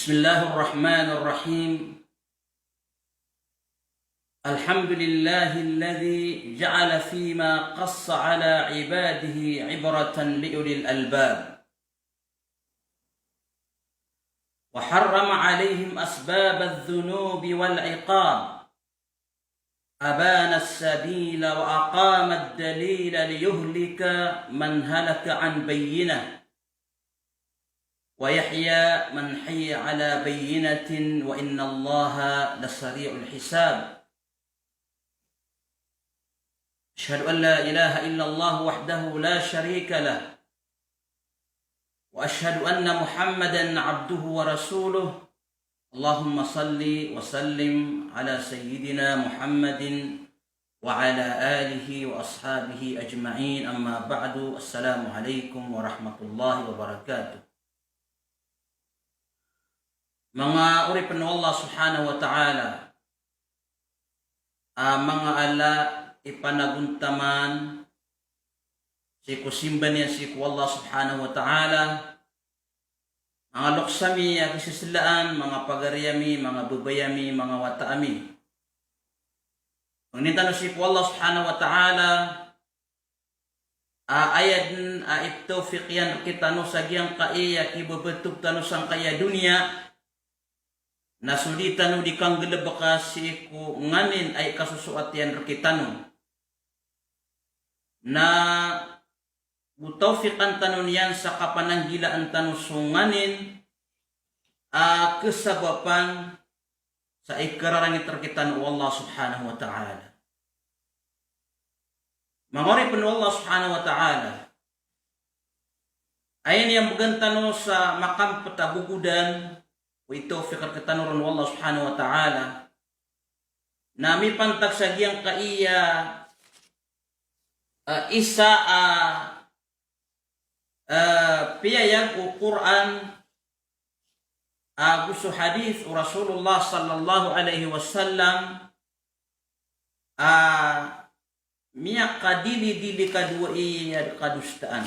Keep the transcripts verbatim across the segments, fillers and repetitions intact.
بسم الله الرحمن الرحيم. الحمد لله الذي جعل فيما قص على عباده عبرة لأولي الألباب، وحرم عليهم أسباب الذنوب والعقاب، أبان السبيل وأقام الدليل ليهلك من هلك عن بينة، ويحيى من حي على بينة، وإن الله لسريع الحساب. أشهد أن لا إله إلا الله وحده لا شريك له، وأشهد أن محمدا عبده ورسوله. اللهم صل وسلم على سيدنا محمد وعلى آله وأصحابه أجمعين. أما بعد. السلام عليكم ورحمة الله وبركاته. Manga oripn o Allah Subhanahu wa Ta'ala, a manga ala i panagontaman sii ko simba niyan sii ko Allah Subhanahu wa Ta'ala, manga loks ami a kisislaan, manga pagari ami, manga babay ami, manga wata ami. Pangnin tano sii ko Allah Subhanahu wa Ta'ala, a aya dn a iptawfiq iyan rkitano sa giyangkai a kibabatog tano sangkai a doniya, na so di tano di kanggalbka sii ko nganin a ikasosoat iyan rkitano. Na go tawfiqan tano niyan sa kapananggilaan tano so nganin a kasabapan sa ikararangit rkitano o Allah Subhanahu wa Ta'ala. Manga oripn o Allah Subhanahu wa Ta'ala, aya niyan bgan tano sa makampet a gogodan, o itawfiq rkitano ron o Allah Subhanahu wa Ta'ala, na mipantag sa giyangkai a, a, isa a, a, piyayag o Qur'an ago so hadith o Rasulullah sallallahu alaihi wasallam a miyakadilidili kadowai a kadosaan.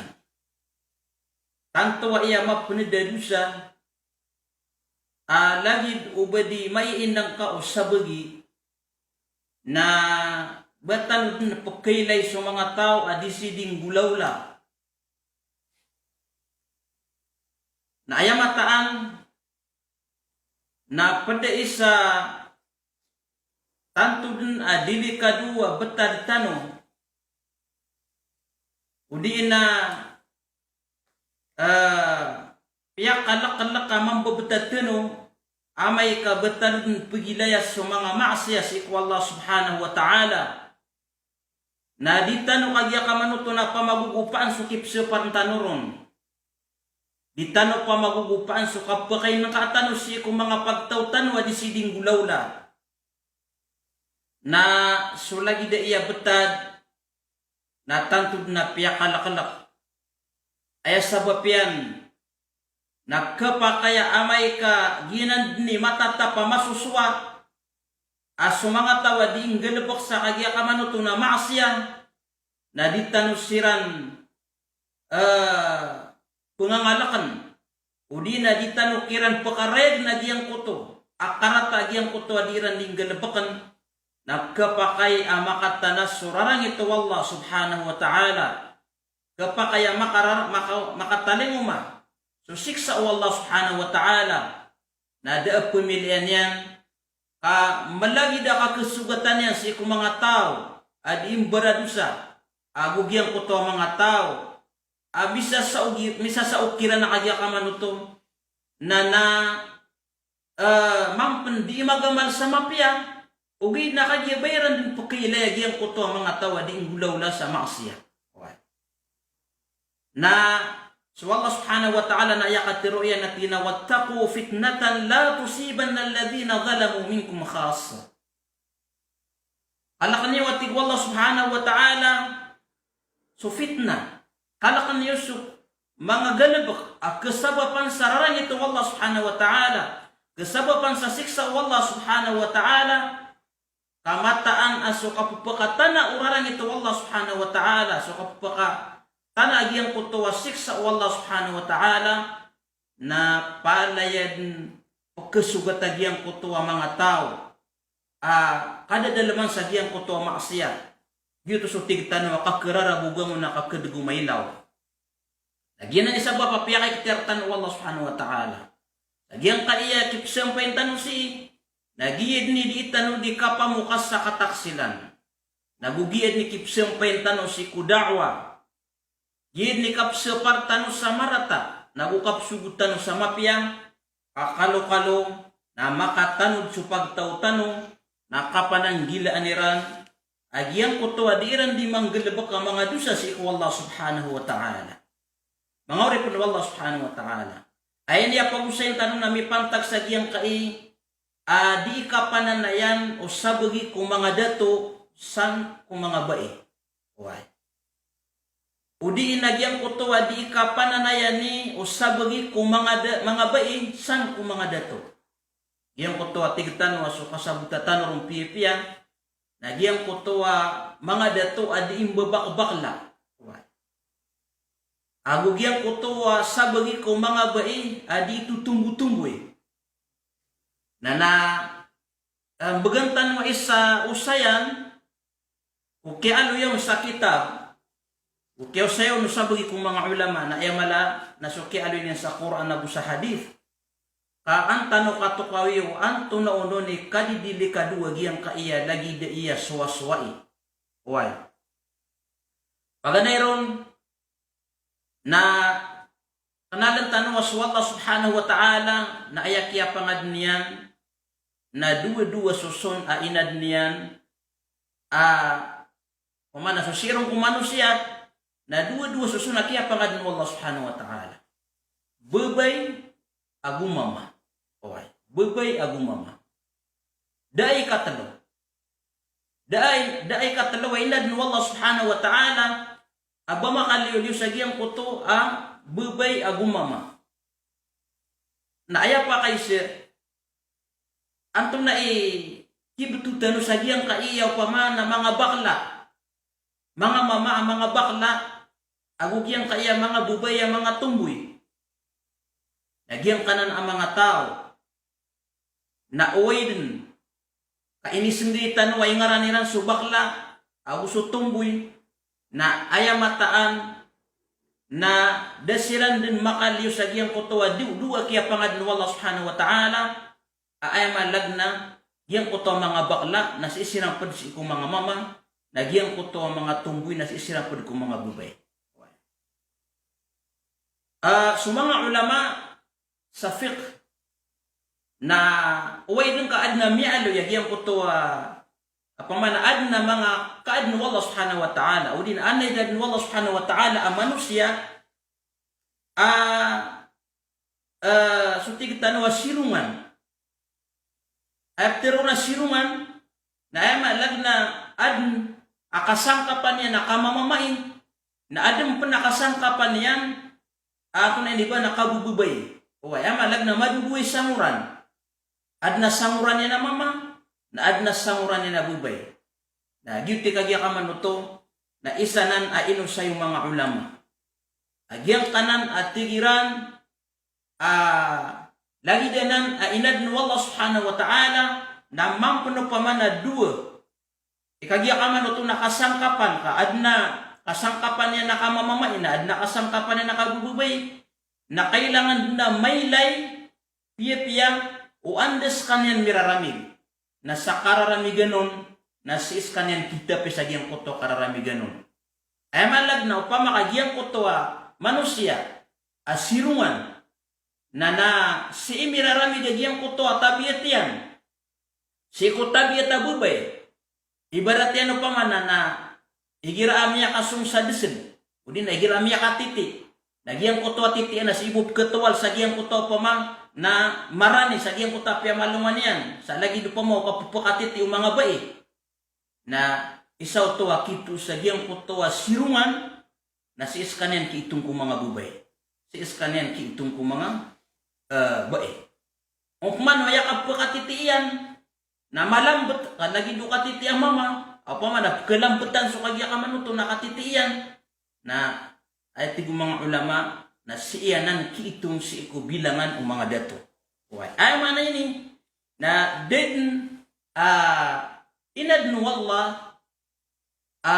Tanto a aya mapnd a dosa a lagid o ba di maiinang ka o sabagi, na ba tano dn pkailay so manga taw a di sii di nggolawla. Na aya mataan na pd a isa tanto dn a dilikado a btad tano, odi na, eh, piyakalklk a mambabtad tano, amay ka ba tano dn pgilaya so manga maasiyat sii ko Allah Subhanahu wa Ta'ala. Na di tano kagiya kamanoto na pamagogopaan so kipsapar tano ron. Di tano pamagogopaan so kapakainngka tano sii ko manga pagtaw tano a di sii di nggolawla. Na so lagid a iya btad na tanto dn a piyakalklk. Aya sabap iyan na khapakay a amay ka giyanan dn i matatap a masosoat a so manga taw a di nggalbk sa kagiya kamanoto na maasiyat, na di tano siran, eh, pngangalkn, odi na di tano kiran pkarayagn a giyangkoto a karata a giyangkoto a di iran di nggalbkn, na khapakay a makatanas so rarangit o Allah Subhanahu wa Ta'ala. Khapakay a makara-, maka-, makatalingoma so siksa o Allah Subhanahu wa Ta'ala. Na da a pamiliyan iyan ka mlagid a kakasogatan iyan sii ko manga taw a di mbaradosa, ago giyangkoto a manga taw a misasaog i-, misasaog kiran a kagiya kamanoto na, na eh, mampn di magamal sa mapiya, ogaid na kagiya ba iran dn pkailay a giyangkoto a manga taw a di nggolawla sa maasiyat. Oway. Na so Allah Subhanahu wa Ta'ala na aya katharo iyan na tig iyan a, "Wattaqu fitnatan la tusibanna alladhina zalamu minkum khassa." Kalkn iyo, a tig o Allah Subhanahu wa Ta'ala, so fitnah. Kalkn iyo so manga galbk a kasabapan sa rarangit o Allah Subhanahu wa Ta'ala, kasabapan sa siksa o Allah Subhanahu wa Ta'ala, ka mataan a so kapphakatana o rarangit o Allah Subhanahu wa Ta'ala, so kapphakatana a giyangkoto a siksa o Allah Subhanahu wa Ta'ala, na palaya dn o kasogat a giyangkoto a manga taw a kadadalman sa giyangkoto a maasiyat. Giyoto so tig tano a kakerarabogang o na kakedeg o mailaw. Na giyanan i sabap a piyakaikhtiyar tano o Allah subhanahu wa ta'ala. Na giyangkaya kipesampayan tano sii, na giya den i dii tano di kapamokas sa kataksilan. Na go giya den i kipesampayan tano sii ko da'wa. Giya den i kapesapar tano sa marata, na go kapesogot tano sa mapiya, ka kalokalo, na makatanod so pagtaw tano, na kapananggilaan iran a giyangkoto a dii iran di manggalebek a manga dosa sii ko Allah subhanahu wa ta'ala. Manga oripen o Allah subhanahu wa ta'ala. Aya niyan pagosayin tano na mipantag sa giyangkai a dii kapananayan o sabagi ko manga dato san ko manga bai. Oway. O di na giyangkoto a dii kapananayan i o sabagi ko manga da-, manga bai san ko manga dato. Giyangkoto a tig tano a so kasabota tano ron piyapiya, na giyangkoto a manga dato a dii mbabakbakla. Oway. Ago giyangkoto a sabagi ko manga bai a dii totombotomboy. Na na, eh, mbegan tano isa osayan, o kiyaaloy iyan sa kitab, o kiyaosay on o sabagi ko manga ulama, na aya mala na so kiyaaloy niyan sa Qur'an ago sa hadith. Ka an tano katokawi o antonaa onon i kadidilikado a giyangkaya lagid a iya sowasowai. Oway. Paganay ron, na kenalen tano a so Allah subhanahu wa ta'ala na aya kiyapangadn iyan na dowa-dowa soson a inadn iyan a, opama na so sii ron ko manosiya, na dowa-dowa soson a kiyapangadn o Allah subhanahu wa ta'ala. Babay ago mama. Oway, babay ago mama. Da a ikatelo. Da a i-, da a ikatelo a inadn o Allah subhanahu wa ta'ala a ba makaliyoliyo sa giyangkoto a babay ago mama. Na aya pakaiza, antonaa i kibetowan tano sa giyangkaya opama na manga bakla, manga mama a manga bakla, ago giyangkaya manga babay a manga tomboy. Na giyangkanan a manga taw na oway den ka inisendii tano a ingaran iran so bakla ago so tomboy, na aya mataan na da siran den makaliyo sa giyangkoto a dowa-dowa a kiyapangadn o Allah subhanahu wa ta'ala, a aya maana na giyangkoto a manga bakla na sii siran ped sii ko manga mama, na giyangkoto a manga tomboy na sii siran ped ko manga babay. A, so manga ulama sa fiqh na oway den ka adn a miyaaloy a giyangkoto a, opama na adn a manga kaadn o Allah subhanahu wa ta'ala, odi na adn a inadn o Allah subhanahu wa ta'ala a manosiya a, eh, so tig tano a sirongan. Aya petero na sirongan, na aya maana na adn a kasangkapan iyan a kamamamai, na adn pen a kasangkapan iyan a antonaa ini ba na kabababay. Oway, aya maana na madodowa i sangoran. Adn a sangoran iyan a mama, na adn a sangoran iyan a babay. Na giyoto i kagiya kamanoto, na isa nan a inosay o manga ulama. A giyangkanan a tig iran, a, lagid anan a inadn o Allah subhanahu wa ta'ala, na mampen opama na dowa. I kagiya kamanoto na kasangkapan ka, adn a kasangkapan iyan a kamamamai, na adn a kasangkapan iyan a kabababay, na kailangan den a mailay piyapiya o anda sekaniyan miraramig. Na sa kararamigan on, na sii sekaniyan kitapi sa giyangkoto a kararamigan on. Aya maana na opama ka giyangkoto a manosiya a sirongan, na, na sii miraramig a giyangkoto a tabiat iyan sii ko tabiat a babay. Ibarat iyan opama na, na igira a miyakasong sa desed, odi na igira a miyakatiti, na giyangkoto a titi iyan na sii bo peketowal sa giyangkoto a opama na marani sa giyangkoto a piyamalongan iyan, sa lagid opama o kapepekatiti o manga bai. Na isa oto a kito sa giyangkoto a sirongan, na sii sekaniyan kiitong ko manga babay. Sii sekaniyan kiitong ko manga, eh, bai. Opama na aya kapekatiti iyan na malambet, ka lagid o katiti a mama, opama na pekelambetan so kagiya kamanoto na katiti iyan. Na aya tig o manga ulama, na sii anan kiitong sii ko bilangan o manga dato. Oway. Aya maana ini na da dn a inadn o Allah a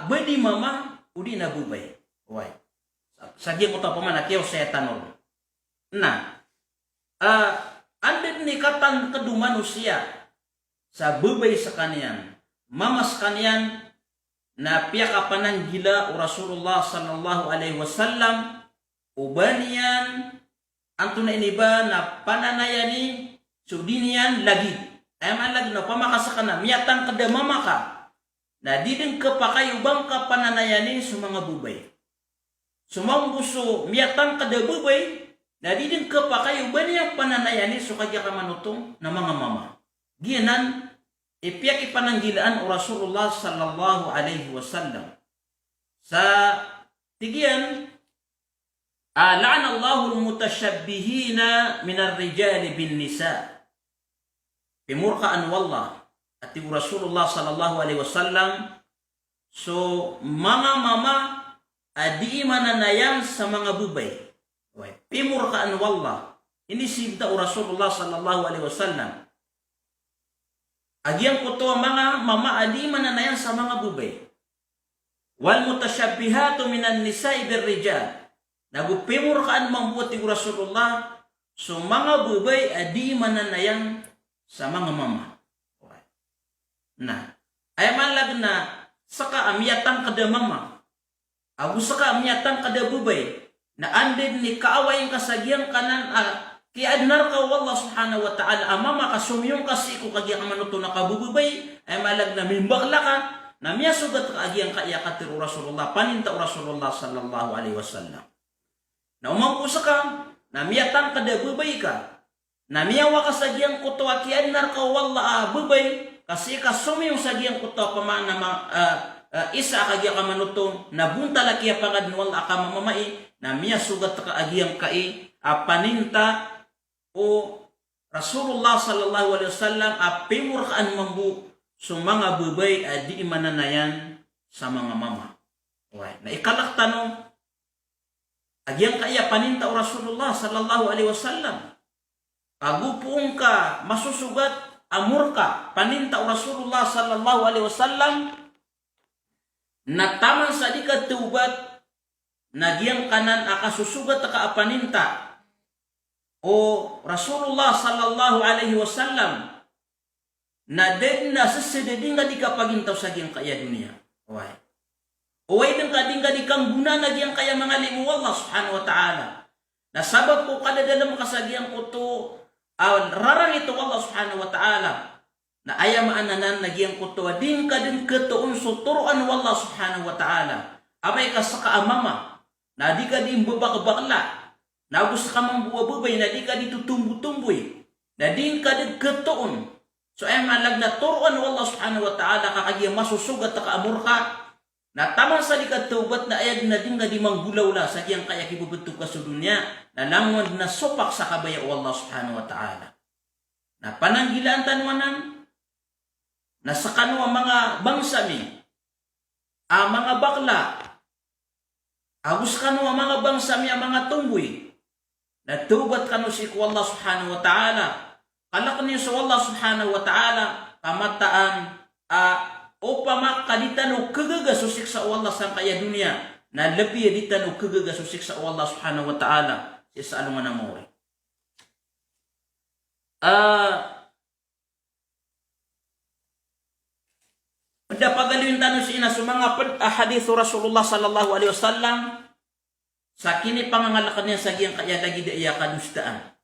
ba di mama odi na babay. Oway. Sa, sa giyangkoto a pamana kiyaosaya tano ron. Na, a, anda dn i katangkd o manosiya sa babay skaniyan, mama skaniyan, na piyakapananggila o Rasulullah sallallahu alaihi wasallam o ba niyan antonaa ini ba na pananayani so di niyan lagid. Aya maana lagid na opama ka skaniyan na miyatangkd a mama ka, na di dn khapakay o ba ngka pananayani so manga babay. So mambo so miyatangkd a babay, na di dn khapakay o ba niyan pananayani so kagiya kamanoto na manga mama. Giyanan i piyakipananggilaan o Rasulullah sallallahu alaihi wasallam. Sa tig iyan, a, "La'anallahul mutashabbihina minar rijali bin nisa." Pimorkaan o Allah, a tig o Rasulullah sallallahu alaihi wasallam, so manga mama a dii mananayang sa manga babay. Oway, pimorkaan o Allah. Inisibta o Rasulullah sallallahu alaihi wasallam a giyangkoto a manga mama a dii mananayang sa manga babay. "Wal mutashabbihatu minan nisa'i bir rijal." Nago pimorkaan mambo, a tig o Rasulullah, so manga babay a dii mananayang sa manga mama. Na, aya maana lagid na ska a miyatangkd a mama ago ska a miyatangkd a babay, na anda dn i kaawai ngka sa giyangkanan a kiyaadna rka o Allah subhanahu wa ta'ala a mama ka, somiyong ka sii ko kagiya kamanoto na kabababay, aya maana lagid na mimbakla ka, na miyasogat ka a giyangkaya katharo o Rasulullah, paninta o Rasulullah sallallahu alaihi wasallam. Na o mambo ska na miyatangkd a babay ka, na miyawa ka sa giyangkoto a kiyaadna rka o Allah a babay, ka sii ka somiyong sa giyangkoto a pamana ma-, a, a, isa a kagiya kamanoto, na bontal a kiyapangadn o Allah a kamamamai, na miyasogat ka a giyangkai a paninta o Rasulullah sallallahu alaihi wasallam a pimorkaan mambo so manga babay a dii mananayan sa manga mama. Oway, na ikalk tano a giyangkaya paninta o Rasulullah sallallahu alaihi wasallam. Ago poon ka masosogat a morka, paninta o Rasulullah sallallahu alaihi wasallam, na taman sa di ka tawbat, na giyangkanan a kasosogat ka a paninta o Rasulullah sallallahu alaihi wasallam, na da dn a sesed a di ngka di kapagintaw sa giyangkaya doniya. Oway. Oway dn ka di ngka di kanggonaan a giyangkaya manga limo o Allah subhanahu wa ta'ala. Na sabap ko kadadalm ka sa giyangkoto a rarangit o Allah subhanahu wa ta'ala. Na aya maana nan na giyangkoto a di ngka dn khatoon so toroan o Allah subhanahu wa ta'ala. Amay ka ska a mama, na di ka di mbabakbakla. Na ago ska mambo a babay na di ka di totombotomboy. Na di ngka dn khatoon so aya maana lagid na toroan o Allah subhanahu wa ta'ala ka kagiya masosogat ka a morka. Na taman sa di ka tawbat na aya dn a di ngka di manggolawla sa giyangkaya kibebetog ka so doniya, na langon dn a sopak sa kabaya o Allah subhanahu wa ta'ala. Na pananggilaan tano anan, na skano a manga bangsa mi a manga bakla, ago skano a manga bangsa mi a manga tomboy, na tawbat kano sii ko Allah subhanahu wa ta'ala. Kalkn iyo so Allah subhanahu wa ta'ala, ka mataan a opama ka di tano khagaga so siksa o Allah sangkaya doniya, na lbi a di tano khagaga so siksa o Allah subhanahu wa ta'ala sii sa alongan a maori. Ah, Pd a pagaloyin tano sii na so manga pd a hadith o Rasulullah sallallahu alaihi wasallam, sa kinipangangalkn iyan sa giyangkaya lagid aya kadosaan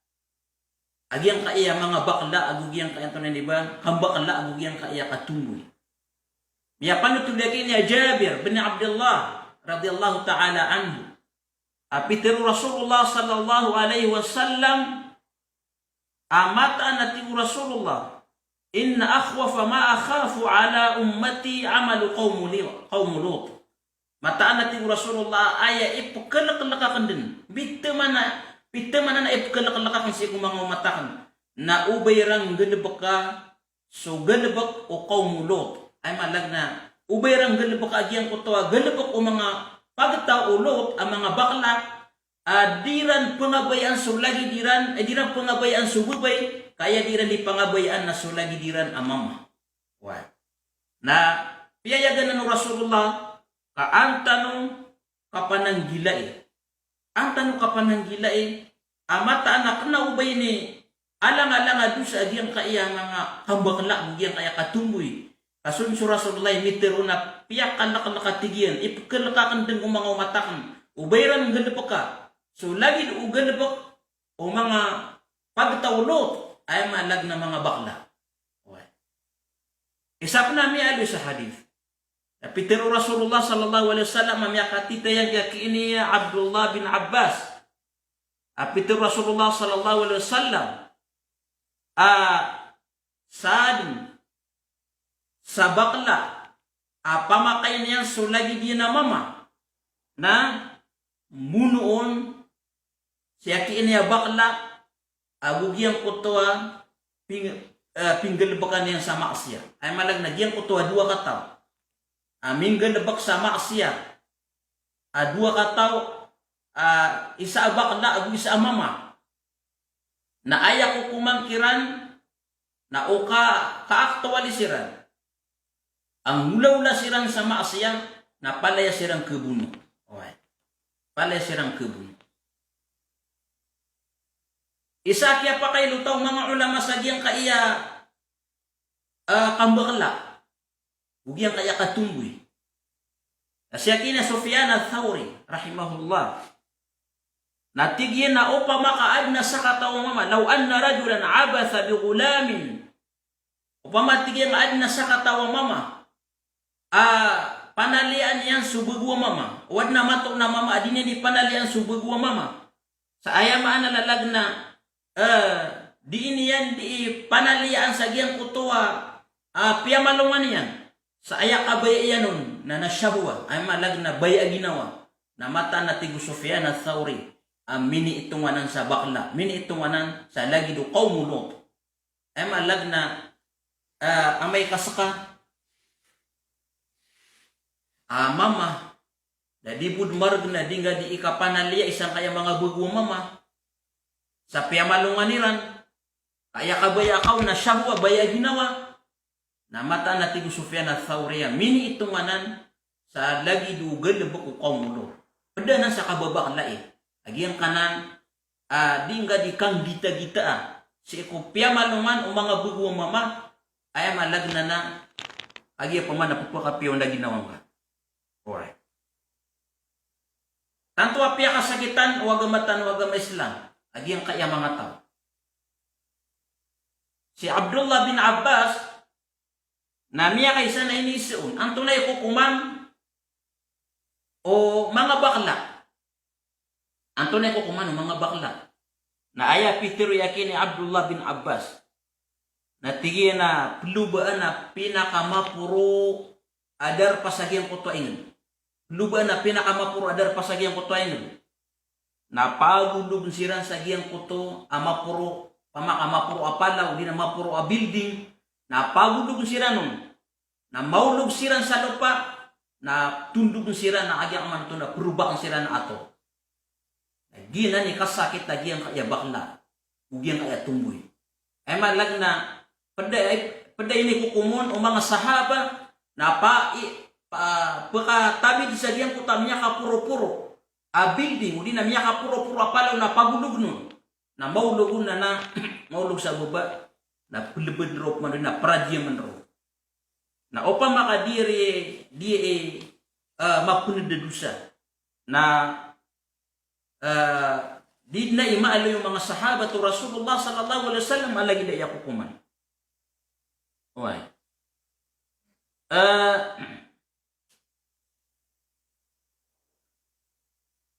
a giyangkaya manga bakla ago giyangkaya antonaa ini ba, kambakla ago giyangkaya katomboy. Miyapanotol iyan a Jabir bin Abdullah radhiyallahu ta'ala anhu a pitharo o Rasulullah sallallahu alaihi wasallam, a mataan a tig o Rasulullah, "Inna akhwafa ma akhafu ala ummati amalu qawmu li-, qawmu Lut." Mataan a tig o Rasulullah, aya ipkhalklk akn dn, bitaman a, bitaman a ipkhalklk akn sii ko manga omat akn, na o ba iran nggalbka so galbk o qawmu Lut. Aya maana lagid na o ba iran nggalbka a giyangkoto a galbk o manga pagtaw o Lut a manga bakla, a di ran pngabayaan so lagid iran, eh, di ran pngabayaan so babay, ka aya di ran di pangabayaan na so lagid iran a mama. Wa. Na piyayagan o Rasulullah ka an tano kapananggilai. An tano kapananggilai a mataan a kna o ba ini alang-alang a dosa a giyangkaya manga kambakla, giyangkaya katomboy. Ka so, so Rasulullah i mitharo na piyakalaklak a tig iyan, ipkhalk akn dn ko manga omat akn o ba iran nggalbka so lagid o galbk o manga pagtaw o Lot, aya maana na manga bakla. Oway. Isa pn a miyaaloy sa hadith. Na pitharo o Rasulullah sallallahu alaihi wasallam a miyakatitayang ki, a ki ini a Abdullah bin Abbas. A pitharo o Rasulullah sallallahu alaihi wasallam a sadn sa bakla a pamakay niyan so lagid iyan a mama na monoon sii a ki ini a bakla ago giyangkoto a ping-, eh, pinggalbka niyan sa maksiya. Aya maana na giyangkoto a dowa kataw a minggalbk sa maksiya, a dowa kataw, a isa a bakla ago isa a mama. Na aya kokoman kiran na o ka, ka-actually siran a ngolaola siran sa maksiya, na palaya siran khabono. Oway. Palaya siran khabono. Isa a kiyapakailotan o manga ulama sa giyangkaya, eh, kambakla. O giyangkaya katomboy. Na sii a ki ini a Sufyan Ath-Thawri rahimahullah, na tig iyan a opama ka adn a sakataw a mama, "Law anna rajulan abatha bi ghulamin." Opama, tig iyan, adn a sakataw a mama a panaliyaan iyan so bago a mama, o adn a matoon a mama a di niyan di panaliyaan so bago a mama. Sa aya maana na lagid na, eh, di niyan di panaliyaan sa giyangkoto a, a piyamalongan iyan. Sa aya kabaya iyan on na, na shahwa, aya maana lagid na baya a ginawa. Na mataan a tig o Sufyan Ath-Thawri a miniitongan anan sa bakla, miniitongan anan sa lagid o kawm o Lot. Aya maana lagid na, ah, amay ka ska a mama, da di bo dn margn a di ngka di ikapanaliya i sangkaya manga bago a mama sa piyamalongan iran. Ka aya kabaya ka on na shahwa, baya a ginawa. Na mataan a tig o Sufyan Ath-Thawri a miniitongan anan sa lagid o galbk o kawm o Lot. Pd anan sa kababakla i. A giyangkanan a di ngka di kanggitagita a sii ko piyamalongan o manga bago a mama, aya maana lagid na, a giya pman a pphakapiya on a ginawa ngka. Oway. Tanto a piyakasakitan o agama tano a agama Islam a giyangkaya manga taw. Si Abdullah bin Abbas na miyakaisa na iniiza on, antonaa i kokoman o manga bakla? Antonaa i kokoman o manga bakla? Na aya pitharo iyan a ki ini Abdullah bin Abbas, na tig iyan a plobaan a pinakamaporo a darpa sa giyangkoto a ingd. Plobaan a pinakamaporo a darpa sa giyangkoto a ingd. Na pagologn siran sa giyangkoto a maporo, pamakamaporo a palaw, odi na maporo a building, na pagologn siran on. Na maolog siran sa lopa, na tondogn siran a giyangkoto na probaan siran a ator. Na giyanan i kasakit a giyangkaya bakla, o giyangkaya tomboy. Aya maana lagid na pd a, pd a inikokom on o manga sahaba, na pa, i, pa, pkatabid sa giyangkoto a miyakaporoporo a building, odi na miyakaporoporo a palaw na pagologn on. Na maolog on na, na maolog sa baba, na plbd roo pman, na pradiyaman roo. Na opama ka di ri, di, eh, mapnd a dosa, na, eh, di dn a imaaloy o manga sahabat o Rasulullah sallallahu alaihi wasallam a lagid aya kokoman. Oway. Eh,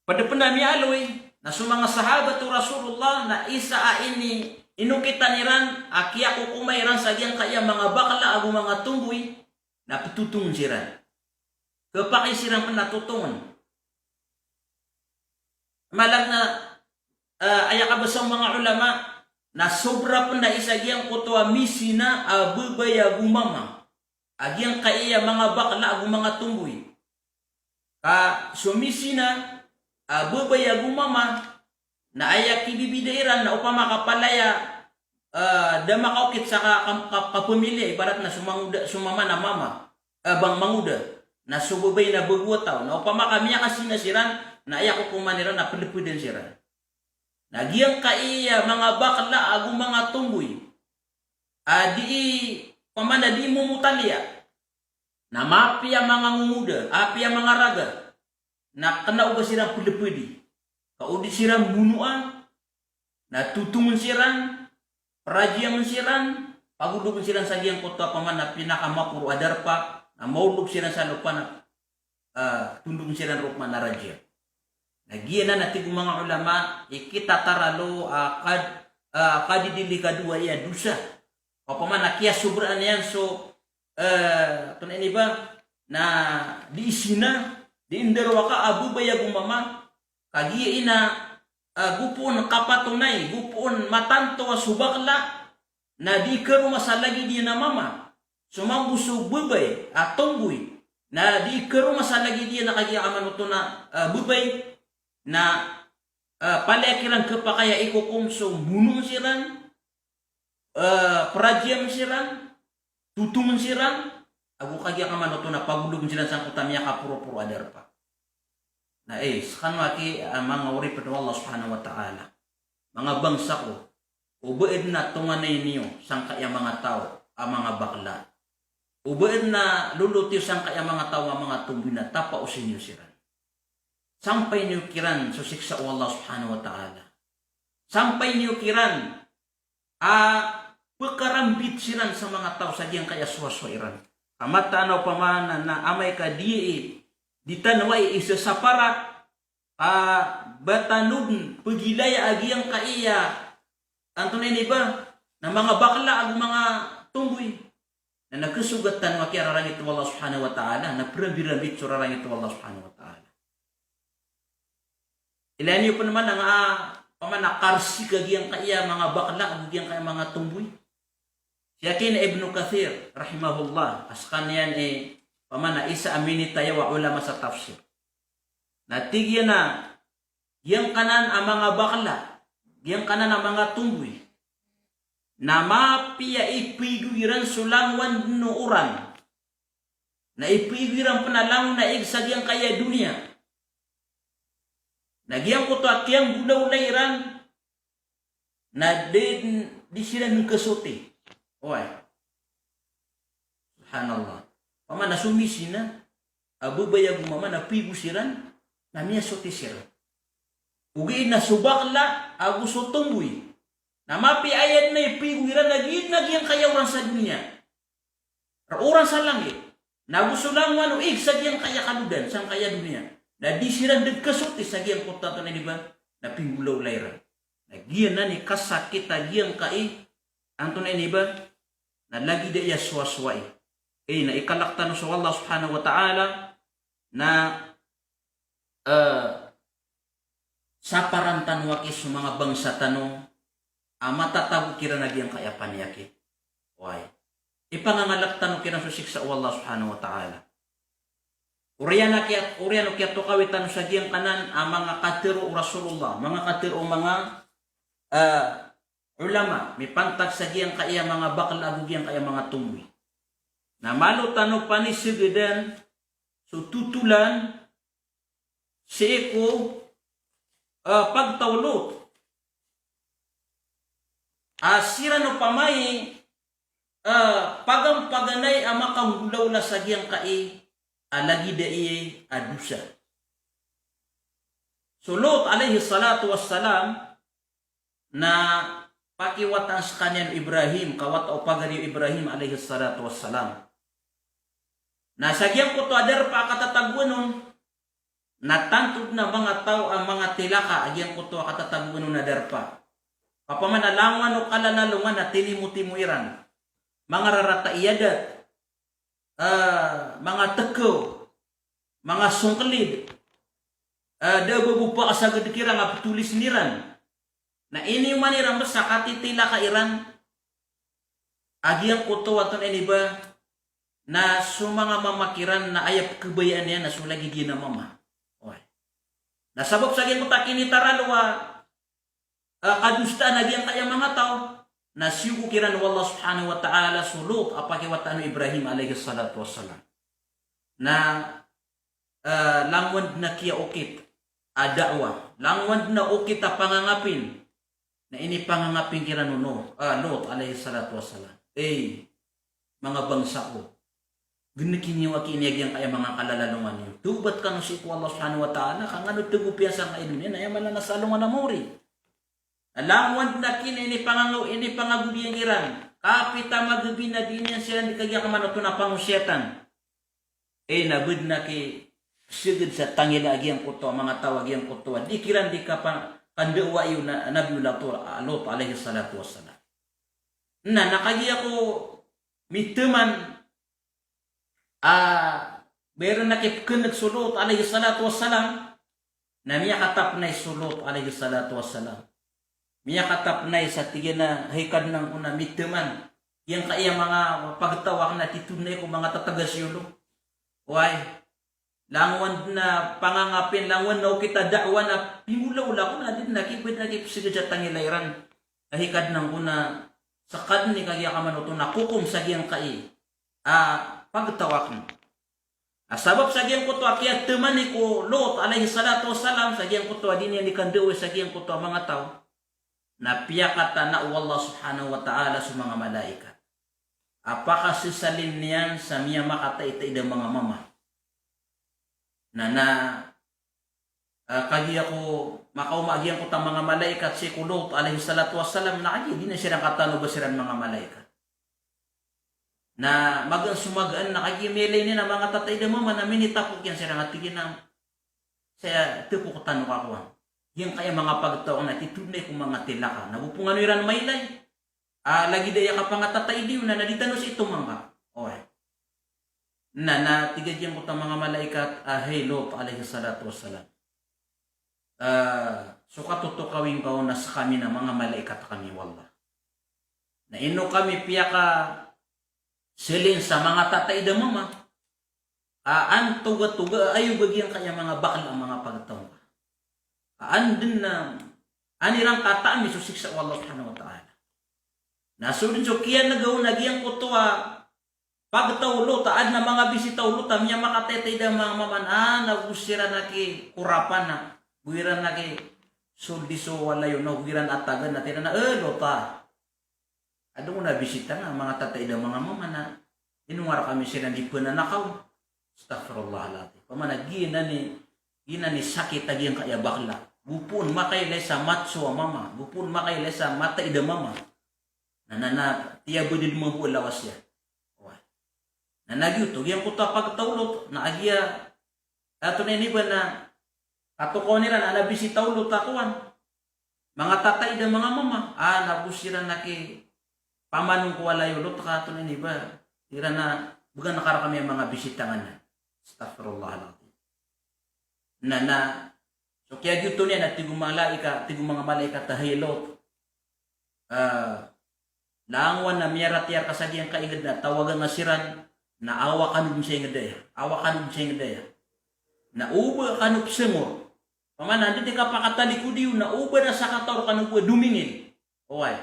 Pd pn a miyaaloy na so manga sahabat o Rasulullah na isa a ini, inokitan iran a kiyakokoma iran sa giyangkaya manga bakla ago manga tomboy, na ptotongn siran. Khapakay siran pn a totongn. Maana na, eh, aya kabasa o manga ulama, na sobra pn a isa giyangkoto a mizina a babay ago mama a giyangkaya manga bakla ago manga tomboy. Ka so mizina a babay ago mama, na aya kibibida iran na opama ka palaya, ah, da makaokit sa ka, ka, ka, kapamilya, ibarat na so mangoda, so mama na mama, ah, bang mangoda, na so babay na bago a taw, na opama ka miyakasina siran, na aya kokoman iran na pelepedan siran. Na giyangkaya manga bakla ago manga tomboy a di, opama na di momotaliya, na mapiya manga ngongoda, apiya manga raga, na kena o ba siran pelepedi. Ka o di siran bonoa, na totongen siran, prajiamen siran, pagologen siran sa giyangkoto a opama na pinakamaporo a darpa, na maolog siran sa lopa na, ah, tondogen siran roo opama na rajia. Na giyanan a tig o manga ulama, i kitataralo a kad, ah, kadidilikado aya dosa. Opama na kiyasobraan iyan so, eh, antonaa ini ba, na di isina, di indarowaka a babay ago mama, kagiya ina, ah, gopoon kapatonay, gopoon matanto a so bakla, na di ikaroma sa lagid iyan a mama. So mambo so babay a tomboy, na di ikaroma sa lagid iyan a kagiya amanoto na, ah, babay, na, ah, palaya kiran kepakay a ikokom so bonoen siran, eh, prajiamen siran, totongen siran, ago kagiya ka manoto na pagologen siran sangkoto a miyakaporoporo a darpa. Na, eh, sekano aki, ah, manga oripen o Allah Subhanahu wa Ta'ala. Manga bangsa ko, o ba aden a tonganay niyo sangkaya manga taw a manga bakla. O ba aden a lolot iyo sangkaya manga taw a manga tomboy na tapaosi niyo siran. Sampay niyo kiran so siksa o Allah Subhanahu wa Ta'ala. Sampay niyo kiran a pekarambit siran sa manga taw sa giyangkaya sowasowa iran. Ka mataan a opama na, na amay ka di, di tano aya isasapara, ka ba tano den pegilaya a giyangkaya, antonaa ini ba, na manga bakla ago manga tomboy. Na, na kesogat tano aki a rarangit o Allah Subhanahu wa Ta'ala, na perambirambit so rarangit o Allah Subhanahu wa Ta'ala. Ilaya niyo pen man a nga, opama na karsik a giyangkaya manga bakla ago giyangkaya manga tomboy. Siya ki na Ibnu Kathir, rahimahullah, a sekaniyan i, opama na isa a minitayaw a ulama sa tafsir. Na tig iyan a, giyangkanan a manga bakla, giyangkanan a manga tomboy, na mapiya ipaigo iran so langowan den o oran. Na ipaigo iran pen a langon a ig sa giyangkaya doniya. Na giyangkoto a kiyanggolawla iran, na di, di siran den kasoti. Oway. Subhanallah. Opama na so misina a babay ago mama na paigo siran, na miyasoti siran. Ogaid na so bakla ago so tomboy, na mapiya aya den a ipaigo iran na giya den a giyangkaya oran sa doniya. Oran sa langit. Na go so langowan o ig sa giyangkaya kalodan, sangkaya doniya. Na di siran den kasoti sa giyangkoto a antonaa ini ba, na pinggolawla iran. Na giyanan i kasakit a giyangkai, antonaa ini ba, na lagid aya sowasowai. Eh, na ikalek tano so Allah Subhanahu wa Ta'ala, na, eh, saparan tano aki so manga bangsa tano a matatago kiran a giyangkaya paniyakit. Oway. Ipangangalek tano kiran so siksa o Allah Subhanahu wa Ta'ala. Oriyan aki, oriyan o kiyatokawi tano sa giyangkanan a manga katero o Rasulullah, manga katero o manga, eh, ulama, mipantag sa giyangkaya manga bakla ago giyangkaya manga tomboy. Na malo tano panisegedan so totolan sii ko, eh, pagtaw o Lot. A siran opama i, eh, pagampaganay a makanggolawla sa giyangkai a lagid aya a dosa. So Lot alayhis salatu wassalam, na pakiwata sekaniyan o Ibrahim, kawata o pagari o Ibrahim alayhis salatu wassalam. Na sa giyangkoto a darpa a katatagoan on, na tanto den a manga taw a manga tilaka a giyangkoto a katatagoan on a darpa. Opama na langowan o kalalalongan na tinimotimo iran. Manga rarata i adat, eh, manga tekaw, manga songkelid, eh, da a ba bo pakasaged kiran a petolisen iran. Na iniyoman iran bes a katitilaka iran a giyangkoto a antonaa ini ba, na so manga mama kiran na aya pekebayaan iyan na so lagid iyan a mama. Oway. Na sabap sa giyangkoto a kinitaralo a, ah, kadosaan a giyangkaya manga taw, na siyogo kiran o Allah subhanahu wa ta'ala so Lot a pakiwata o Ibrahim alayhis salatu wassalam. Na, ah, langowan dn a kiyaokit a da'wah, langowan dn a okit a pangangapin, na inipangangapin kiran o Nuh, ah, Lot alayhis salatu wassalam. Ey, manga bangsa ko, gnki niyo aki ini a giyangkaya manga kalalalongan iyo. Tawbat kano sii ko Allah subhanahu wa ta'ala, ka ngano tagopiya sangkai doniya, na aya mala na sa alongan a maori. Langowan dn aki ini, inipangangawd, inipangagodiyan kiran. Kapita magbi na di niyan siran di kagiya kamanoto na pangosiyatan. Ey, na ba dn aki psgd sa tangila a giyangkoto a manga taw a giyangkoto a di kiran di kapa-, kanda'wah iyo na, Nabiyullah Lot, Lot alayhis salatu wassalam. Na, na kagiya ko mitaman a ba iran aki pkn'g so Lot alayhis salatu wassalam, na miyakatapnay so Lot alayhis salatu wassalam. Miyakatapnay sa tig iyan a, hay Kadnan ko, na mitaman giyangkaya manga pagtaw akn a titho dn ko manga tataga sii olo. Oway. Langowan dn a pangangapin, langowan dn a okit a da'wah na pimolaola ko, na di dn aki, ba dn aki psgd sa tangila iran. Hay Kadnan ko, na ska dn i kagiya kamanoto na kokom sa giyangkai a pagtaw akn. A sabap sa giyangkoto a kiyataman i ko Lot alayhis salatu wassalam, sa giyangkoto a di niyan di kanda'wah sa giyangkoto a manga taw, na piyakatana o Allah subhanahu wa ta'ala so manga malaikat a pakasasalin iyan sa miyamakataitaid a manga mama. Na, na, ah, kagiya ko makaoma a giyangkoto a manga malaikat sii ko Lot alayhis salatu wassalam, na kagiya di na siran katano ba siran manga malaikat. Na magaan so magaan, na kagiya miyailay niyan a manga tataid a mama, na minitapok iyan siran a tig iyan a, saya, tapok tano ka kowan. Giyangkaya manga pagtaw akn a titho dn ko manga tilaka. Na go pn kano iran mailay, ah, lagid aya kapangatatai iyo na, na di tano sii tomangka. Oway. Na, na tig a giyangkoto a manga malaikat a, hay Lot alayhis salatu wassalam, ah, so katotokawi ngka on na skami na manga malaikat kami o Allah. Na ino kami piyakasalin sa manga tataid a mama a an togatoga a ayoga giyangkaya manga bakla a manga pagtaw ngka. A an dn a, an iran kataami so siksa o Allah subhanahu wa ta'ala. Na so dn so kiyan'ga on a giyangkoto a pagtaw o Lot a adn a manga bisita o Lot a miyamakataitaid a manga mama na, na go siran aki korapan a, go iran aki soldi so walay on, na go iran atagan a tig iran a, eh, Lot a, adn on a bisita nga a manga tataid a manga mama na ino nga rkami siran di pnanakaw. Astaghfirullahal azim. Pamana giyanan i, giyanan i sakit a giyangkaya bakla. Go pn makailay sa matso a mama, go pn makailay sa mataid a mama. Na, na, na, tiyabdad mambo a lawas iyan. Oway. Na, na giyoto, giyangkoto a pagtaw o Lot, na agiya, ato na ini ba na, katokawan iran a na bisita o Lot a kowan. Manga tataid a manga mama, ah, na go siran aki pamanong ko walay o Lot ka ato na ini ba, iran a, bgan ka rkami a manga bisita ngka na. Astaghfirullahal azim. Na, na, so kiyagiyoto niyan a tig o malaikat, tig o manga malaikat a hay Lot, ah, langowan a miyaratiyaya rka sa giyangkai ingd na tawagan ka siran, na awa kano dn sa ingd aya, awa kano dn sa ingd aya. Na oba kano psngor. Pamana anda di kapakatalikod iyo, na oba na sakataw rkano bo a domingil. Oway.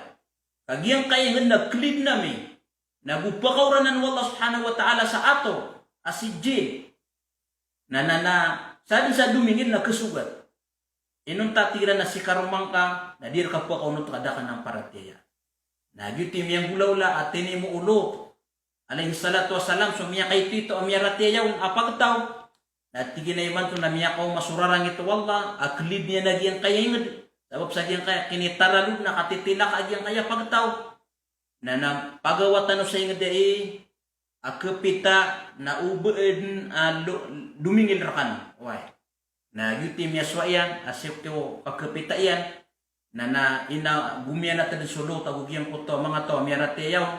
Ka giyangkai ingd na klid ami, na go pkaoranan o Allah subhanahu wa ta'ala sa ator a Sijjil. Na, na, na, sa dn sa domingil na khasogat. Inonta tig iran a si karoma ngka, na di rka pakaonot ka da ka na paratiyaya. Na giyoto i miyanggolawla a tinimo o Lot alayhis salatu wassalam so miyakaitoito a miyaratiyaya on a pagtaw. Na tig iyan a imanto na miyakaoma so rarangit o Allah a klid iyan a giyangkaya ingd. Sabap sa giyangkaya kinitaralo na katitilaka a giyangkaya pagtaw. Na, na pagawa tano sa ingd aya a khapita na oba dn a lo-, domingil rkano. Oway. Na giyoto i miyasowa iyan a sii ko kakhapita iyan. Na, na ina gomiyanat dn so Lot ago giyangkoto a manga taw a miyaratiyaya on.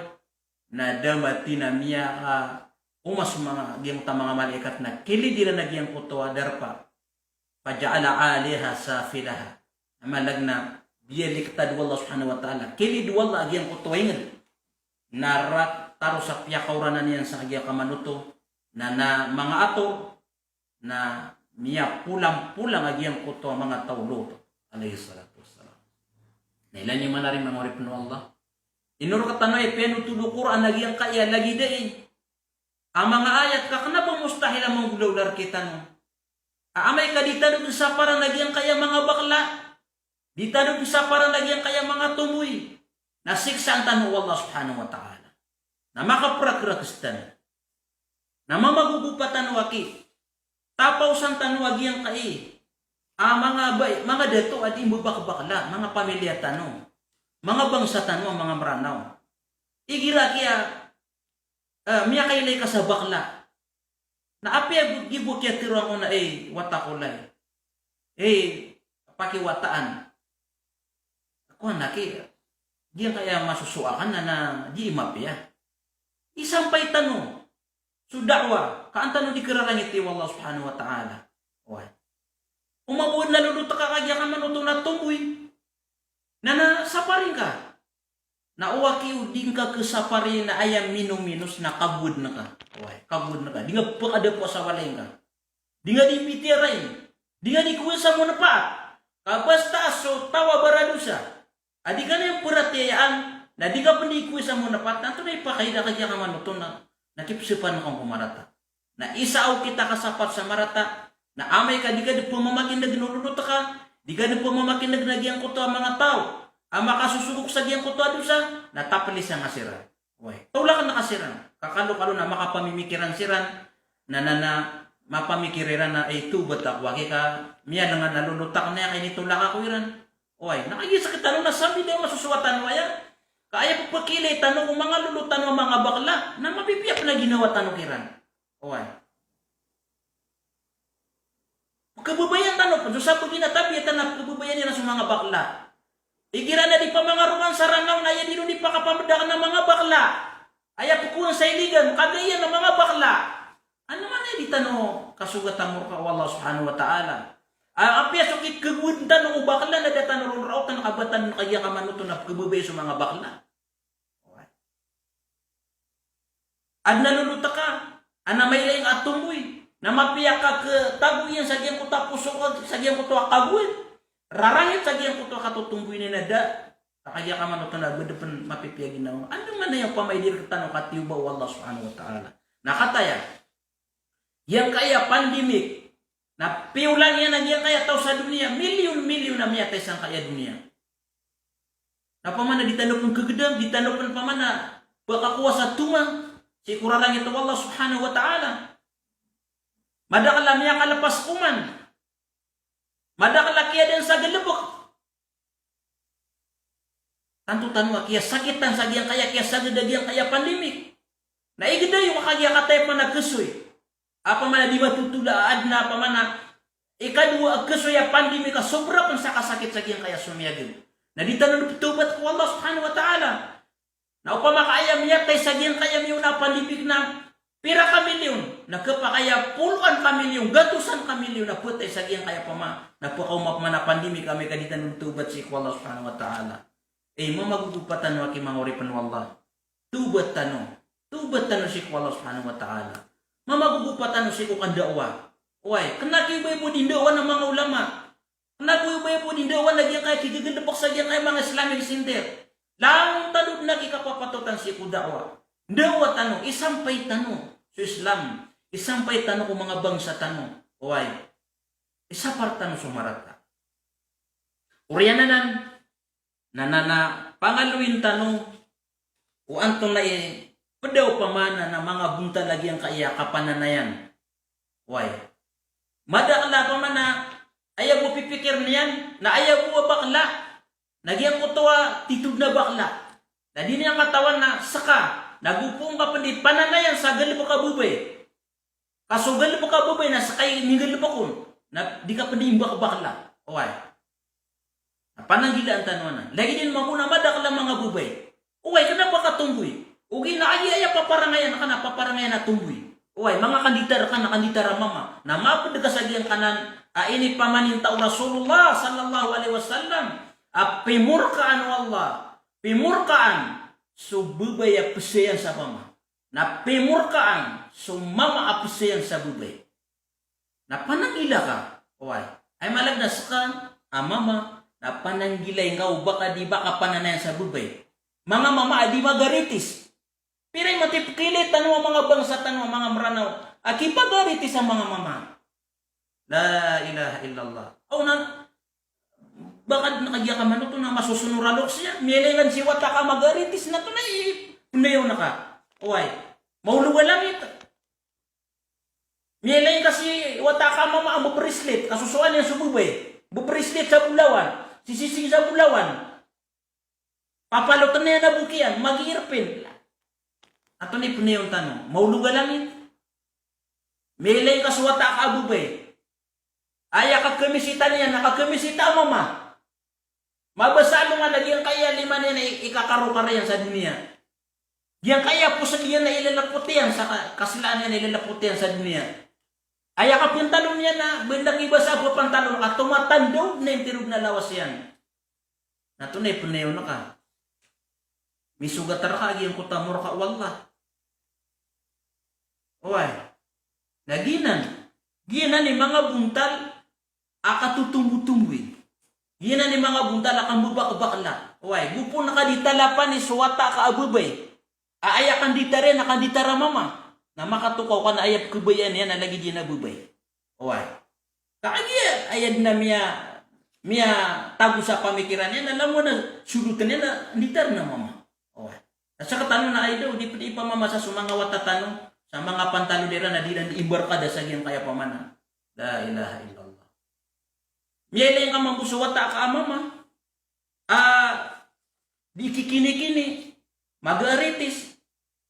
Na da mati na miyakaoma so manga, giyangkoto a manga malaikat na kilid iran a giyangkoto a darpa. Faja'ala 'aliyaha safilaha. Maana niyan na biyaliktad o Allah subhanahu wa ta'ala, kilid o Allah a giyangkoto a ingd. Na rk taro sa piyakaoranan iyan sa kagiya kamanoto, na, na manga ator, na miyapolampolang a giyangkoto a manga taw o Lot alayhis salatu wassalam. Na ilay niyo man ari manga oripen o Allah. Ino rktano i piyanothol o Qur'an a giyangkaya lagid ai a manga ayat ka kna ba mustahil a manggolawla rktano. A amay ka di tano dn saparan a giyangkaya manga bakla. Di tano dn saparan a giyangkaya manga tomboy. Na siksaan tano o Allah subhanahu wa ta'ala. Na makaprakrakes tano. Na mamagogopa tano aki. Tapaosan tano a giyangkai a manga bai, manga dato a di mbabakbakla, manga pamilya tano, manga bangsa tano a manga Mranaw. Igira kiya, eh, miyakailay ka sa bakla. Na apiya bo, gibo kiya tero angkoto na, eh, wata ko lay. Eh, pakiwataan. Kowan aki, giyangkaya masosowa ka na, na di mapiya. Isampay tano so da'wah, ka an tano di kararangiti o Allah subhanahu wa ta'ala. Oway. O mabowad na lolot ka ka giya ka manoto na tomboy. Na, na sapari ngka. Na o aki o di ngka khasapari na aya minominos na kagowaden ka. Oway, kagowaden ka. Di ngka pkhadapoa sa walay ngka. Di ngka di pitiyarain. Di ngka di kowa sa manfaat. Ka basta so taw a baradosa a di ka niyan paratiyayaan, na di ka pn di kowa sa manfaat, na antonaa i pakaida ka giya ka manoto na, na kipspan ka ko marata. Na isa a okit a kasapat sa marata, na amay ka di ka di pmamakineg na lolot ka, di ka di pmamakineg na giyangkoto a manga taw a makasosogok sa giyangkoto a dosa, na taplisa ngka siran. Oway. Tolakan ka siran. Ka kalokalo na makapamimikiran siran. Na, na, na, mapamikir iran na, "Ay, tawbat ako aki ka miyalengan a lolot ako na aya kainitolak ako iran." Oway. Na kagiya sktano na sambi da masosowa tano aya. Ka aya pphakilay tano ko manga lolot tano a manga bakla. Na mapipiya pn a ginawa tano kiran. Oway. Pkhababayaan tano pn so sabagi na tabiya tano a pkhababayaan iran so manga bakla. Igira na di pamangarokan sa Ranaw na aya di ron di pakapamedakn a manga bakla. Aya pkowan sa Iligan, kagiya iyan a manga bakla. Ano man aya di tano kasogat a morka o Allah subhanahu wa ta'ala. A, apiya so kikhagowaden tano ko bakla na da tano ron raotan ka ba tano kagiya ka manoto na pkhababayaan so manga bakla. Adn a lolot ka, adn a mailay ngka a tomboy, na mapiya ka khatago iyan sa giyangkoto a poso ka, sa giyangkoto a kagowad. Rarangit sa giyangkoto a katotomboy niyan a da. Ka kagiya ka manoto na ba da pn mapipiya a ginawa. Andamanaya opama i di rktano katiyoba o Allah subhanahu wa ta'ala. Na kataya, giyangkaya pandemic, na piyolang iyan a giyangkaya taw sa doniya, milyon-milyon a miyatay sangkaya doniya. Na pamana di tano pn kegedam, di tano pn pamana pakakowa sa tomang sii ko rarangit o Allah subhanahu wa ta'ala. Madakl a miyakalepas oman. Madakl a kiyadan sa galebek. Tanto tano a kiyasakitan sa giyangkaya, kiyasagad a giyangkaya pandemic. Na igedayo ka kagiya kataya pman a kesoy. Apamana di matotol a adn a apamana ikadowa a kesoy a pandemic a sobra pn sa kasakit sa giyangkaya somiyagad. Na di tano di ptawbat ko Allah subhanahu wa ta'ala. Na opama ka aya miyatay sa giyangkaya miyaona a pandemic na pira ka milyon, na khapakay a poloan ka milyon, gatosan ka milyon a phatay sa giyangkaya pama, na pakaoma pman a pandemic amay ka di tano di tawbat sii ko Allah subhanahu wa ta'ala. Eh, mamagogopa tano aki manga oripen o Allah. Tawbat tano. Tawbat tano sii ko Allah subhanahu wa ta'ala. Mamagogopa tano sii ko kanda'wah. Oway, kena ki oba ibo di nda'wah na manga ulama. Kena ki oba ibo di nda'wah na giyangkaya kigegelebek sa giyangkaya manga Islamic Center. Langon tano den a kikapapatotan sii ko da'wah. Nda'wah tano, isampay tano so Islam. Isampay tano ko manga bangsa tano. Oway. Isapar tano so marata. Oriyan anan, na, na, na pangaloyin tano o antonaa i ped a opama na, na manga bontal a giyangkaya kapananayan. Oway. Madakel a opama na aya bo pipikir iyan, na aya bo a bakla, na giyangkoto a titho den a bakla. Na di niyan katawan na seka, na go poon ka pen di pananayan sa galebek a babay. Ka so galebek a babay na seka i minggalebek on, na di ka pen di imbakbakla. Oway. Na pananggilaan tano anan. Lagid iyan mambo na madakel a manga babay. Oway, kena ba ka tomboy. Ogaid na aya, aya paparangayan ka na paparangayan a tomboy. Oway, manga kanditar ka na kanditar a mama. Na maped ka sa giyangkanan a inipamaninta o Rasulullah sallallahu alaihi wasallam a pimorkaan o Allah, pimorkaan so babay a pesayan sa mama. Na pimorkaan so mama a pesayan sa babay. Na pananggila ka. Oway. Aya maana na seka a mama na pananggilai ngka o ba ka di ba kapananayan sa babay. Manga mama a di magaritis. Pira i matipkili tano a manga bangsa tano a manga Mranaw a kipagaritis a manga mama. La ilaha illallah. Aw na, ba ka di na kagiya ka manoto na masosonor a loks iyan. Miyailay ngka si wata ka magaritis na to na i, pnayaw na ka. Oway. Maolog a langit. Miyailay ngka si wata ka mama a mbabrislit, kasosoan iyan so babay. Mbabrislit sa bolawan, sisising sa bolawan. Papaloten iyan a bok iyan, mag-earphone. Antonaa i pnayawn tano? Maolog a langit. Miyailay ngka so wata ka a babay. Aya kakemisitan iyan, na kakemisitan a mama. Mabasa a alongan a giyangkaya lima niyan i, ikakarokar iyan sa doniya. Giyangkaya poseg iyan a ilalapot iyan sa ka-, kaslaan iyan a ilalapot iyan sa doniya. Aya kapantalon iyan na, ba anda ki basa a pantalon ka, tomatandaw na intirod na lawas iyan. Na antonaa i pnayawn ka? Misogat rka a giyangkoto a morka o Allah. Oway. Na giyanan, giyanan i manga bontal a katotombotomboy. Giyanan i manga bontal a kambabakbakla. Oway, go pn ka di talapani so wata ka a babay a aya kanditar iyan na kanditar a mama, na makatokaw ka na aya pkhabayaan iyan na lagid iyan a babay. Oway. Ka kagiya aya dn a miya, miyatago sa pamikiran iyan na langon a soloten iyan na nditar na mama. Oway. Na sktano na aya daw, di pd ipamamasa so manga wata tano sa manga pantalon iran a di iran di imbarkada sa giyangkaya pamana. La ilaha illallah. Miyailay ngka mambo so wata ka a mama a di kikinikini, magaritis.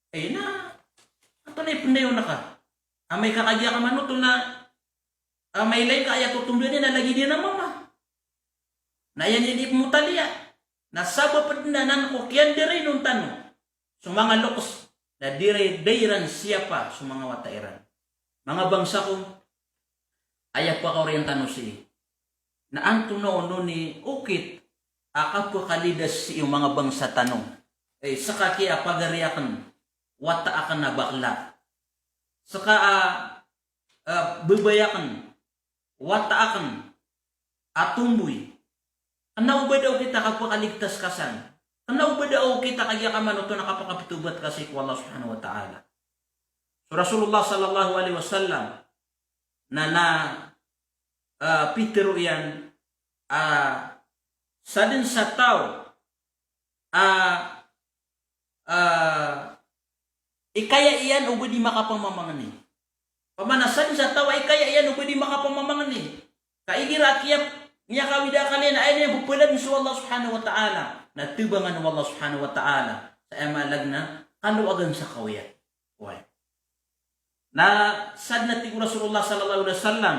Eh, na, antonaa i pnayawn ka? Amay ka kagiya ka manoto na, amay ilay ka aya totomboy niyan na lagid iyan a mama. Na aya niyan di pmotaliya. Na sabap dn anan ko kiyandarainon tano so manga loks, na di ri-, di iran siyapa so manga wata iran. Manga bangsa ko, aya pakaoriyan tano sii na antonaa onon i okit a kapakalidas sii o manga bangsa tano. Eh, seka ki a pagari aken, wata aken a bakla. Seka a, a, babay aken, wata aken a tomboy. Kena o ba da okit a kapakaligtas ka san. Kena o ba da okit a kagiya ka manoto na kapakaptobat ka sii ko Allah Subhanahu wa Ta'ala. So Rasulullah sallallahu alaihi wasallam na, na, ah, pitharo iyan, ah, sadn sa taw a, ah, ikaya iyan o ba di makapamamangni. Pamana sadn sa taw a ikaya iyan o ba di makapamamangni. Ka igira a kiya, miyakawid a akal iyan a aya niyan pphaladen so Allah Subhanahu wa Ta'ala, na thabangan o Allah Subhanahu wa Ta'ala sa aya maana na kalowagan sa kawiya. Oway. Na sadn a tig o Rasulullah sallallahu alaihi wasallam,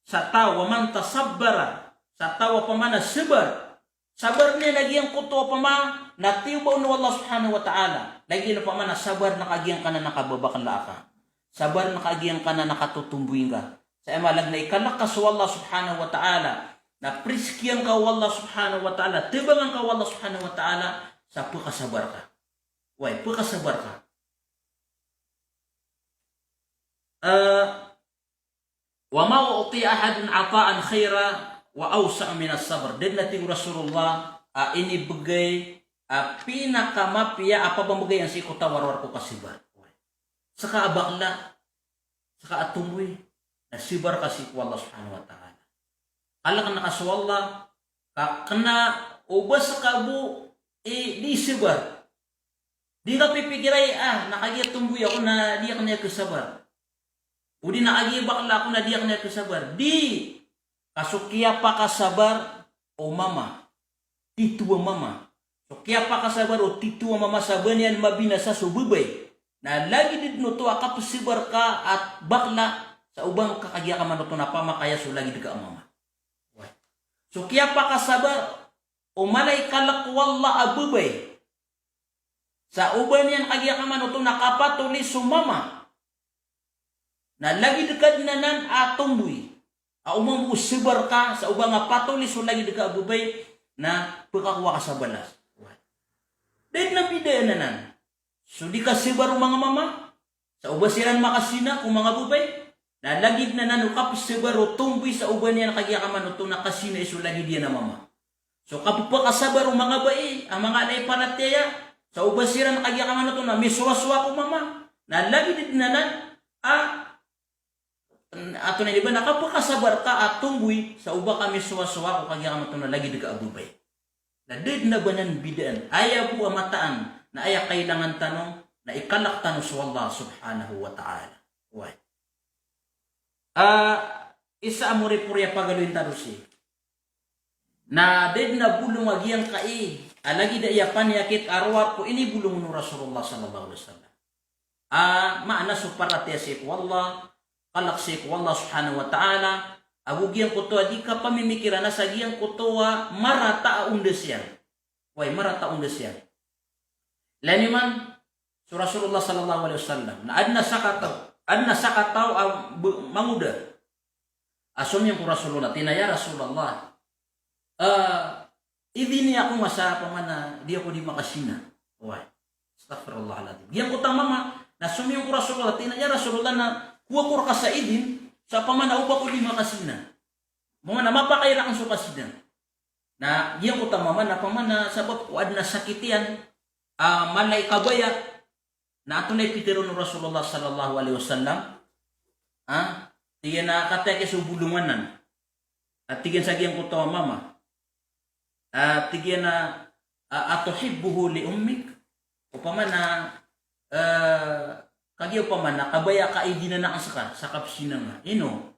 sa taw, wa man tasabbara, sa taw a pamana sabar. Sabar niyan a giyangkoto a pama na tiyoba on o Allah Subhanahu wa Ta'ala. Lagid iyan a pamana sabar na ka giyangkanan a kababakla ka. Sabar na ka giyangkanan a katotomboy ngka. Sa aya maana na ikalk ka so Allah Subhanahu wa Ta'ala, na priskiyan ka o Allah Subhanahu wa Ta'ala, thabangan ka o Allah Subhanahu wa Ta'ala sa pkasabar ka. Oway, pkasabar ka. Eh, wa ma u'tiya ahadun ata'an khaira wa awsa'a minas sabr. Da dn a tig o Rasulullah a inibgay a pinakamapiya a pamamgay sii ko taw a rowar ko kasabar. Seka a bakla, seka a tomboy, na sabar ka sii ko Allah Subhanahu wa Ta'ala. Kalk ka na ka so Allah, ka kena o ba seka bo i di sabar. Di ka pipikirai, ah, na kagiya tomboy ako na di ako niyan kasabar. O di na kagiya bakla ako na di ako niyan kasabar. Di. Ka so kiyapakasabar o mama, tito a mama. So kiyapakasabar o tito a mama sa ba niyan mabinasa so babay, na lagid dn oto a kapsabar ka a bakla sa o ba ngka kagiya ka manoto na pamakaya so lagid ka a mama. So kiyapakasabar o mala i kalk o Allah a babay sa o ba niyan kagiya ka manoto na kapatoli so mama, na lagid ka dn anan a tomboy a o mambo o sabar ka sa o ba nga patoli so lagid ka a babay, na pkakowa ka sa balas. Da dn a bidaan anan. So di kasabar o manga mama sa o ba siran makazina ko manga babay, Na lagid na nan o kapsabar o tomboy sa oba niyan kagiya kamanoto na kasinai so lagid iyan a mama. So kapphakasabar o manga bai a manga ala i paratiyaya sa oba siran kagiya kamanoto na misowasowa ko mama. Na lagid na nan a, ato na ini ba, na kapphakasabar ka a tomboy sa oba ka misowasowa ko kagiya kamanoto na lagid ka a babay. Na da dn a ba nan bidaan, aya bo a mataan na aya kailangan tano na ikalk tano so Allah subhanahu wa ta'ala. Oway. A, isa a moripori a pagaloyin tano sii. Na da dn a bolong a giyangkai a lagid aya paniyakit a rowar ko inibolong o Rasulullah sallallahu alaihi wasallam. A, maana so paratiyaya sii ko Allah, kalk sii ko Allah subhanahu wa ta'ala, ago giyangkoto a di kapamimikiran sa giyangkoto a marata a ondas iyan. Oway, marata a ondas iyan. Lagid man so Rasulullah sallallahu alaihi wasallam. Na adn a sakataw, adn a sakataw a b-, mangoda a somiyong ko Rasulullah, tig iyan a, "Ya Rasulullah, eh, idini ako nga sa pamana di ako di makasina." Oway. Astaghfirullahaladzim. Giyangkoto a mama na somiyong ko Rasulullah, tig iyan a, "Ya Rasulullah, na kowa ko rka sa idin sa pamana oba ko di makasina." Pamana mapakay rakn so kasina. Na giyangkoto a mama na pamana sabap ko adn a sakit iyan a mala i kabaya. Na antonaa i pitharo o Rasulullah sallallahu alaihi wasallam? Ha? Tig iyan a kataya ki so bolong anan. A tig iyan sa giyangkoto a mama. A tig iyan a, a, "Atuhibbuhu li ummik?" Opama na, eh, kagiya opama na kabaya ka a idin anan ska sa kapsina nga. Ino?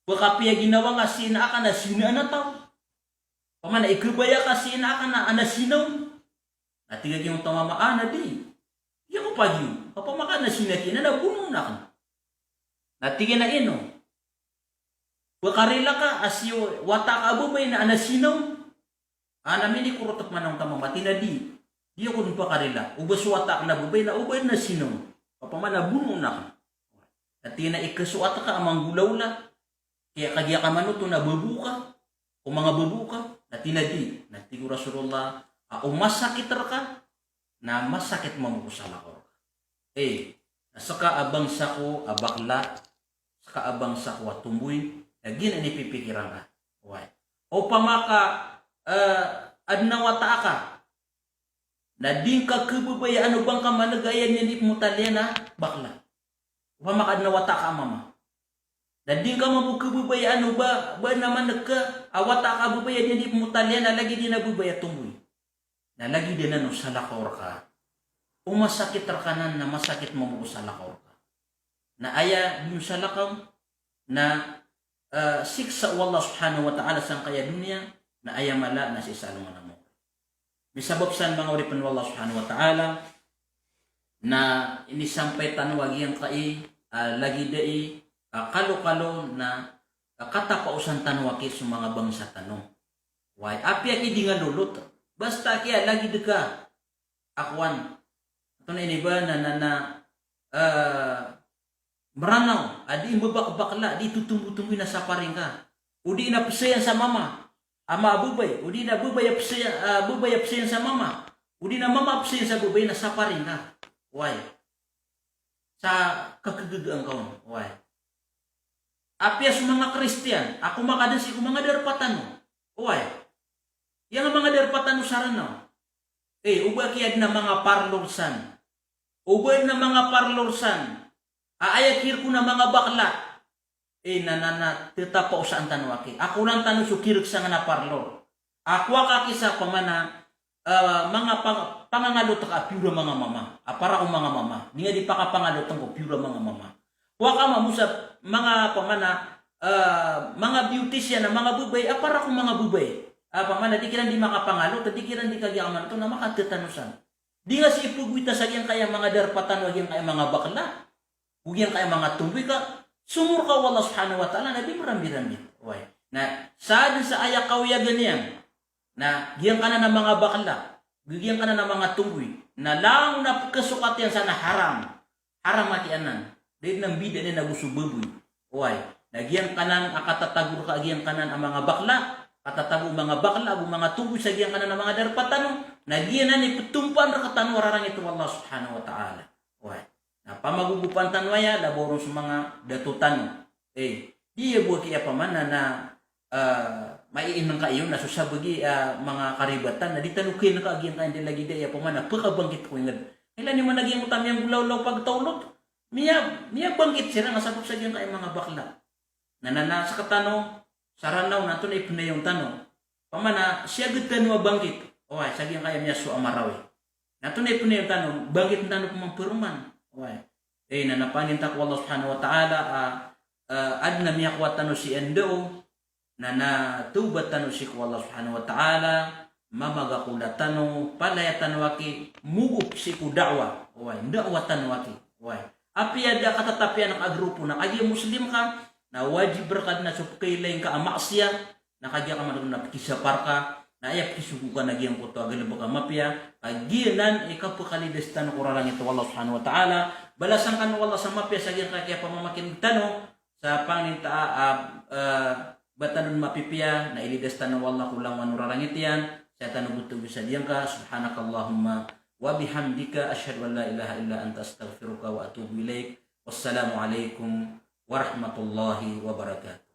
Ba kapiya ginawa nga sii na aka na sinaan a taw? Opama na ikabaya ka sii na aka na, a na sina on. Na tig a giyangkoto a mama a, "Na di. Di ako pagiyo. Opama ka na sina ki na, na bonoon akn." Na tig iyan a, "Ino? Ba karila ka a so wata ka a babay na a na sina on?" A na minikorotop man angkoto a mama, tig iyan a, "Di. Di ako dn pakarila. Oba so wata akn a babay na oba dn a sina on. Opama na bonoon akn." Na tig iyan a, "Ikasoat ka a manggolawla. Kaya kagiya kamanoto na babo ka, o manga babo ka." Na tig iyan a, "Di." Na tig o Rasulullah a, "O masakit rka, na masakit mambo ko salakaw rka." Eh, na ska a bangsa ko a bakla, ska a bangsa ko a tomboy, na giyanan i pipikiran ka. Oway. Opama ka, eh, adn a wata aka, na di ngka khababayaan o ba ngka maneg a aya niyan di pmotaliyan a bakla. Opama ka adn a wata ka a mama. Na di ngka mambo khababayaan o ba, ba na maneg ka a wata ka a babay a niyan di pmotaliyan a lagid iyan a babay a tomboy. Na lagid anan o salakaw rka. O masakit rka nan na masakit mambo ko salakaw rka. Na aya di salakaw na, eh, siksa o Allah subhanahu wa ta'ala sangkaya doniya, na aya mala na sii sa alongan a mawri. Misabap san manga oripn o Allah subhanahu wa ta'ala, na inisampay tano a giyangkai, ah, lagid ai, ah, kalokalo na, ah, katapaosan tano aki so manga bangsa tano. Oway, apiya ki di nga lolot. Basta ki a lagid ka a kowan. Antonaa ini ba na, na, na, eh, Mranaw a di mbabakbakla, di totombotomboy na saparing ka. O di na psayan sa mama a ma-, babay, o di na babay a psayan, ah, babay a psayan sa mama, o di na mama a psayan sa babay na saparing ka. Oway. Sa kagagagaan ka on. Oway. Apiya so manga Kristiyan a komakadn sii ko manga darpa tano. Oway. Aya manga darpa tano sa Ranaw. Eh, o ba ki adn a manga parlor san. O ba adn a manga parlor san a aya khirk on a manga bakla. Eh, na, na, na, tatapaosaan tano aki. Akoran tano so khirk sangkanan a parlor. A kowa ka ki sa pamana, eh, manga pang-, pangangalot ka a piyor a manga mama. A para ko manga mama. Di nga di pakapangalot ko piyor a manga mama. Kowa ka mambo sa manga pamana, eh, manga beautician a manga babay, a para ko manga babay. A pamana di kiran di makapangalot, di kiran di kagiya kaman oto na makatatanosan. Di nga sii pagowita sa giyangkaya manga darpa tano a giyangkaya manga bakla, o giyangkaya manga tomboy ka somorka o Allah subhanahu wa ta'ala na di mrambirambir. Oway. Na sadn sa aya kaoyagan iyan na giyangkanan a manga bakla, giyangkanan a manga tomboy, na langon a pkhasokat iyan san na haram. Haram aki anan. Da dn a mbidaan iyan ago so baboy. Oway. Na giyangkanan a katatago rka a giyangkanan a manga bakla, katatago o manga bakla ago manga tomboy sa giyangkanan a manga darpa tano, na giyanan i ptompaan rktano a rarangit o Allah subhanahu wa ta'ala. Oway. Na pamagogopan tano aya, labaw ron so manga dato tano. Eh, di aya bo aki aya pman na, ah, maiineng ka iyo na so sabagi, ah, manga karibatan na di tano kaineng ka a giyangkaya, di lagid aya pman na pkabangkit ko ingd. Ilay niyo man a giyangkoto a miyanggolawla o pagtaolot. Miya, miyabangkit siran a sabap sa giyangkaya manga bakla. Na, na, na sktano, sa Ranaw na antonaa i pnayawn tano. Pman na siyagad tano a bangkit. Oway, sa giyangkaya miyasowa a Marawi. Na antonaa i pnayawn tano, bangkit tano pman paroman. Oway. Eh, na, na pangnin ta ko Allah subhanahu wa ta'ala, ah, ah, adn a miyakowa tano sii a ndao, na, na tawbat tano sii ko Allah subhanahu wa ta'ala, mamagakola tano, palaya tano aki, mogop sii ko da'wa. Oway, da'wa tano aki. Oway. Apiya da katatapiya na ka a grupo na kagiya Muslim ka, na wajib rka dn a so pkailay ngka a maksiya, na kagiya ka man na pkisapar ka, na aya pkisogo ka na giyangkoto a galbk a mapiya, ka giyanan i kapkalidas tano ko rarangit o Allah subhanahu wa ta'ala, balasan kano o Allah sa mapiya sa giyangkaya pamamakin'g tano, sa pangnin ta a, ah, ah, ba tano dn mapipiya, na ilidas tano o Allah ko langowan o rarangit iyan, sa tano bo tawbad sa giyangka, subhanakallahumma wa bihamdika, ashhadu an la ilaha illa anta, astaghfiruka wa atubu ilaik. Wassalamu alaikum warahmatullahi wabarakatuh.